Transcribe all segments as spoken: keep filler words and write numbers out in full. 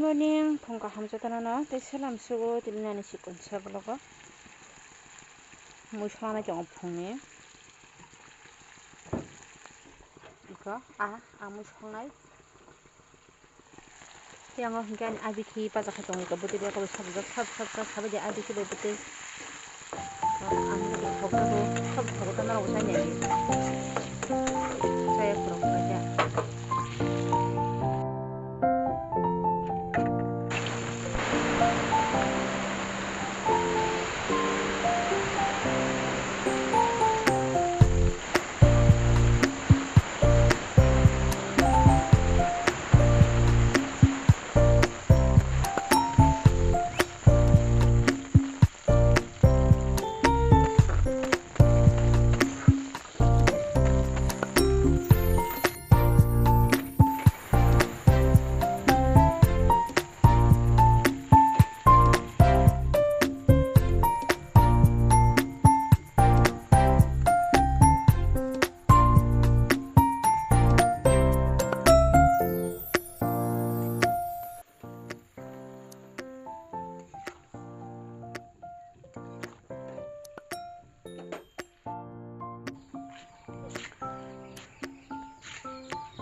Morning, phung kaham jotono no, tei salam sugo, tini nani sikon sa vlog o. Mui songna tongo phungni. Iko, a, a mui songnai. Tei ang o hinkhe ani abikhi pajakha tongwi ka bwtwi bai koboi sabijak sab sab sab sabai de abikhi bai bwtwi. Ang thokjago sab thokjak norok bo chani adi. Chaya khorok khaikha.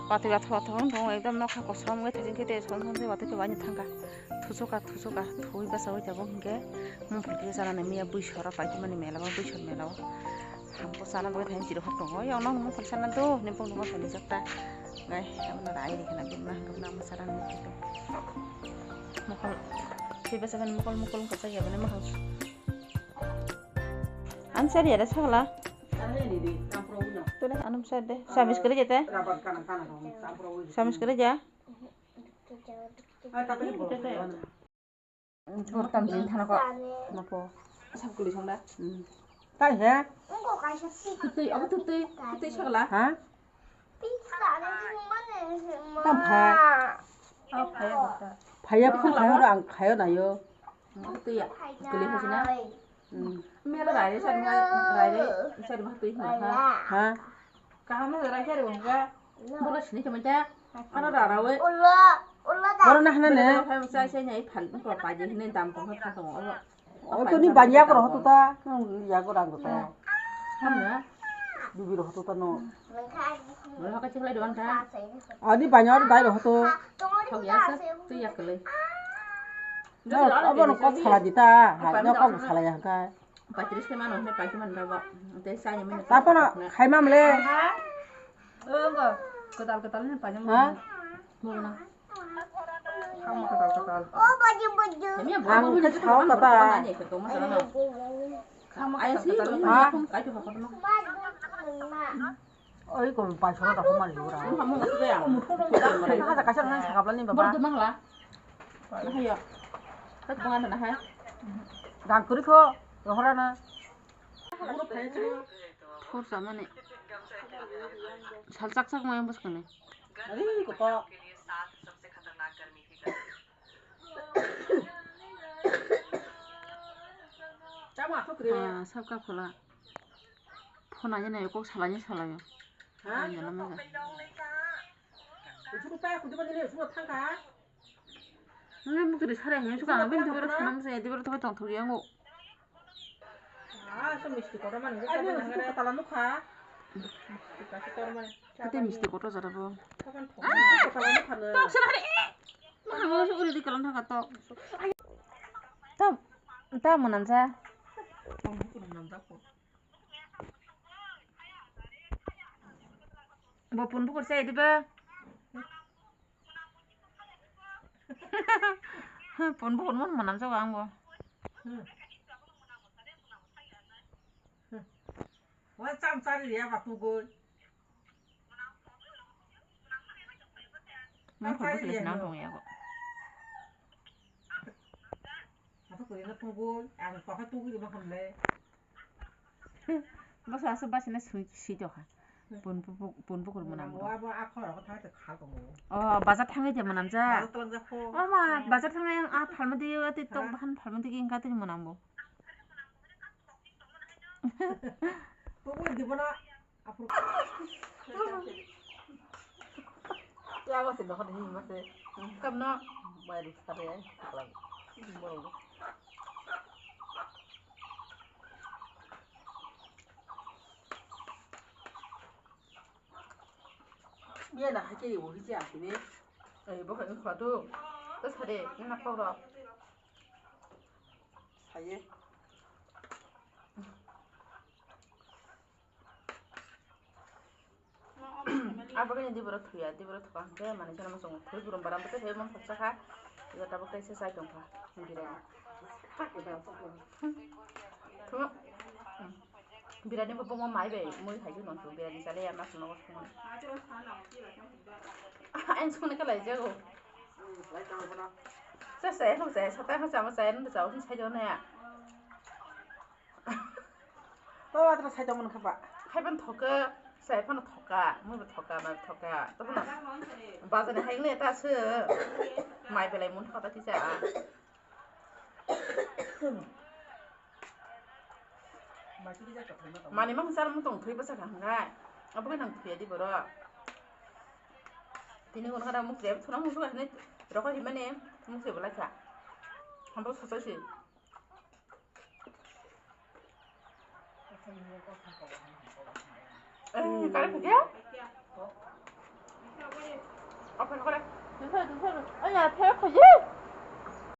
Watwi watwi watwi wng tongo, ekdom nokha kosom wngwi thajin khe tei som som tei watwi khe bai thangkha. Thusuka thusuka thuwi bwchawi tabuk hinkhe mungpholkhe chanani miya bwsora paikhe mani mela o, bwsor mela o. Hamkhe chana bagwi thani chirok hok tongo, yang nokni mungphol chana do hinwi bongni mungphol nijak ta. Nai abono rai rikhe na bini ma hwnkhe nang masa rani mungphol. Mokol, tei bwsakani mokol mokol wngkha chaya bini mahang. Ani sari ada sagala. Tole anum sari de. Samis kere jete. Samis kere ja. Bortam jin thana ko. Napo. Sab kuli songda. Tai he. Tutui, abo tutui, tutui sagala. Ha? Tam phai. Phaiya phung khayo, ang khayo nayo. Tuya, kuli hajina. Mela rai rai sari ma, rai rai sari ma tui hina ha. Ha? Kaham na rai sari wongka. Bolo sini kementa. Ano rara we. Bolo na hana ne. Phai mo sai sai nyai phal ko pa je hine dam ko pha to. O to ni banya ko roh to ta. Nang ya ko rang ko ta. Hamna. Bibi roh to ta no. Bolo ka chiklai doan ta. Ani banya dai roh to. Thok ya sa tu ya kele. No, abo no kok sala di ta. Ha, no kok sala ya ka. Patris ke mano, ne paiki man ba. Te sa ni mene. Tapa na khai mam le. Engo. Kotal kotal ne paiki man. Ha? Mona. Khama kotal kotal. Ang ke sao tata. Khama kotal kotal. Ha? Kai to hakot no. Oi ko pai soro da ko mari ora. Haja kaisa nang sakapla ni baba. Bordo mangla. Hayo. Kat bangan na hai. Dang kuri ko rohora na. Phur samani. Sal chak chak mai bus kani. Ari ko to. Chama to kre. Ah, sabka phola. Phone aja nayo, kok salanya salayo. Ha? Anya lama ga. Usuku pa kudu bani le usuku thangka. Nang mukti sare hanya suka nang bintu bero sana musa ya dibero tobe tong thuri ango. Ah, so misti kotor man ngi. Ayo, usuku tala nukha. Misti kotor man. Kate misti kotor jara bo. Kapan thong? Tong sira hari. Mana mau suku di kalan thangka to. Ta, ta manam sa. Bo pun bukur se diba. Pun bukur mun manam jago ang bo. Wa cham chari ya ba tu goi. Mun pun bukur se nang dong ya go. Apa kau yang tunggu, yang kau tunggu di mana le? Basa asa basa na sui si to ha. Pun pu-, pun bukur manam bo. Abo akhor ko thang te khal ko. Oh, bazar thangai je manam ja. Bazar tang ja ko. Oh ma, bazar thangai yang a phalma di ati tok bahan phalma di ingka te manam bo. Tunggu di mana? Aphuru. Ya, masih dah, dah, masih. Kam na. Mai rwkha de, kwlai. Borok. Biyana hakhe bo hiji asini. Ei, bo khe wngkha tu. Ta sade, nang kok rok. Saye. Abo khe ni diboro thuya, diboro thuka hwnkhe manwi sano muchungo thui burum bara bwtwi khe mung saksa kha. Tabuk tei se chai tong kha birani. Thuma. Birani bo bomo mai bai mui hai khe nontu birani chale ya mas nogo thuma. Ang sungni khe lai jago. Sa sa sa sa ta sa ma sa nda sa hin sai jona ya. To atra sai tong kha ba. Hai ban thoka, sai phano thoka, mui bo thoka, mai thoka. To phano bazar ni hai ne ta se mai belai mun thoka ta kisa. Mani mang sar mung tong thui bwsa kha hwnkhai. Abo khe nang thuya di borok. Tini kono kada muk jeb thuna muk suka hwnwi rokho himani muk jeb lai kha. Hambo sosa si. Eh, kare khuja? Open kore. Dusar, dusar. Anya, thera khuji.